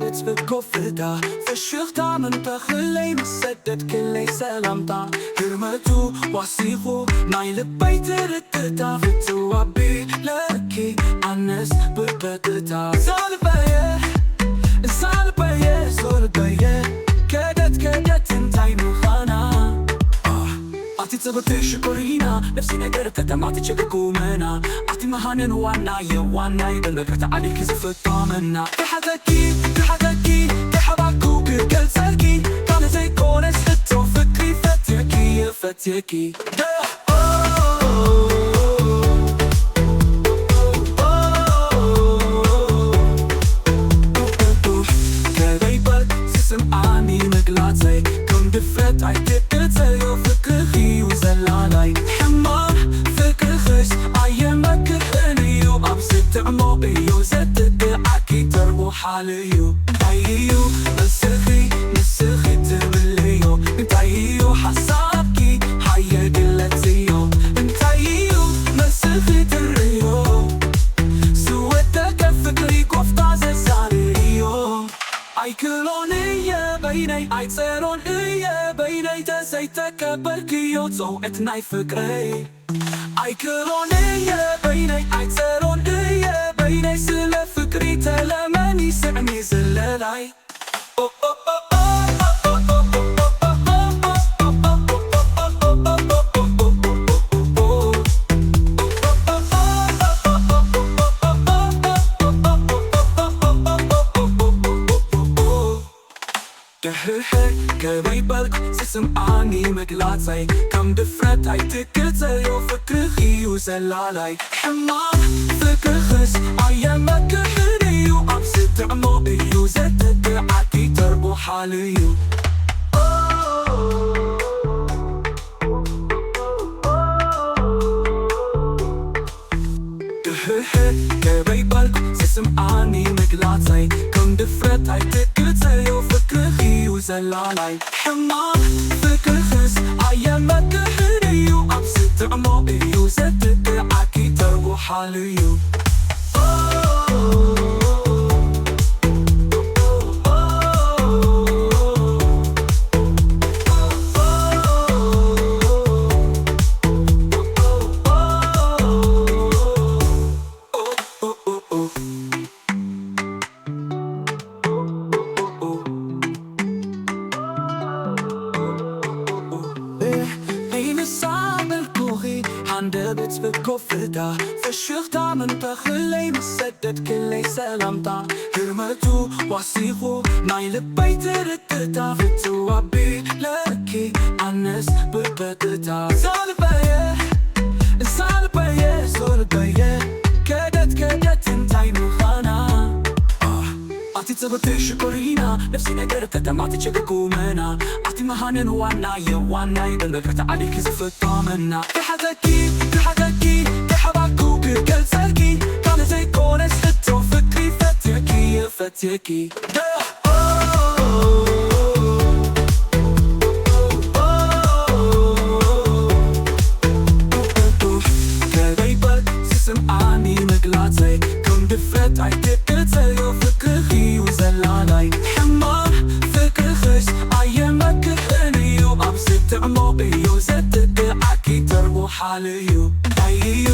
ብትብት ኮፍታ ፍሽኽታ ምንተኽለይ ምስ ሰደድክለይ ሰላምታ፣ ግርመቱ ዋሲኹ ናይ ልበይ ትርትታ፣ ፍትው ኣቢለኪ ኣነስ ብበትታ። ዛልበየ ዛልበየ ዞልበየ ከደት ከደት እንታይ ምዃና? ኣቲ ጽብቕቲ ሽኮሪና ነፍሲ ነገር ተተማቲ ችግር ኩመና። ኣቲ መሃንን ዋናየ ዋናይ በልበከተ ዓሊኪ ዝፍቶ መና። ክሓተኪ ክሓተኪ ክሓባኩ ክገልጸልኪ፣ ካነ ዘይኮነስ እቶ ፍቅሪ ፈትየኪ የፈትየኪ። ከበይበል ዝስምዓኒ ምግላጸይ ከም ድፍረት ኣይትቅተዮ፣ ፍቅርኺ እዩ ዘላላይ። ሕማቕ ፍቅርኽስ ኣየመክሕን እዩ፣ ኣብ ዝጥዕሞ እዩ ዘጥቅዓኪ፣ ተርቡ ሓል እዩ። እንታይ እዩ መልስኺ ንስኺ ትብልዮ? እንታይ እዩ ሓሳብኪ ሃየ ግለጽዮ? እንታይ እዩ መልስኺ ትርዮ? ዝወደቀ ፍቅሪ ጎፍታ ዘዛርዮ። ኣይክሎን እየ በይነይ ኣይጸሮን እየ በይነይ፣ ተዘይተቀበልክዮ ጽውዕት ናይ ፍቅረይ። ኣይክሎን እየ በይነይ ኣይጸሮን እየ በይነይ፣ ስለ ፍቅሪ ተለመኒ ስዕኒ ዝለላይ። ድሕርሕር ከመይ በልኩ ዝስምዓኒ ምግላጸይ፣ ከም ድፍረት ኣይትቅተዮ ፍቅርኺ እዩ ዘላላይ። ሕማቕ ፍቅርኽስ ኣየመክሕን እዩ፣ ኣብ ዝጥዕሞ እዩ ዘጥቅዓኪ፣ ተርቡ ሓል እዩ። ድሕርሕር ከመይ በልኩ ዝስምዓኒ ምግላጸይ፣ ከም ድፍረት ኣይትቅተዮ ፍቅርኺ እዩ ዘላላይ። ሕማቕ ፍቅርኽስ ኣየመክሕን እዩ፣ ኣብ ዝጥዕሞ እዩ ዘጥቅዓኪ፣ ተርቡ ሓል እዩ። ኣይንሳበልኩኺ ሃንደበት ብኮፍታ ፍሽኽታ ምንተኽለይ ምስ ሰደድክለይ ሰላምታ፣ ግርመቱ ዋሲኹ ናይ ልበይ ትርትታ፣ ፍትው ኣቢለኪ ኣነስ ብበትታ። ዛልበየ ዛልበየ ዞልበየ ከደት ከደት እንታይ ምዃና? ኣቲ ጽብቕቲ ሽኮሪና ነፍሲ ነገር ከተማቲ ችግር ኩመና። ኣቲ መሃንን ዋናየ ዋናይ በልበከተ ዓሊኪ ዝፍቶ መና። ክሓተኪ ክሓተኪ ክሓባኩ ክገልጸልኪ፣ ካነ ዘይኮነስ እቶ ፍቅሪ ፈትየኪ የፈትየኪ። ከመይ በል ዝስምዓኒ ምግላጸይ፣ ከም ድፍረት ኣይትቅተዮ ፍቅርኺ እዩ ዘላላይ። ሕማቕ ፍቅርኽስ ኣየመክሕን እዩ፣ ኣብ ዝጥዕሞ እዩ ዘጥቅዓኪ፣ ተርቡ ሓል እዩ። እንታይ እዩ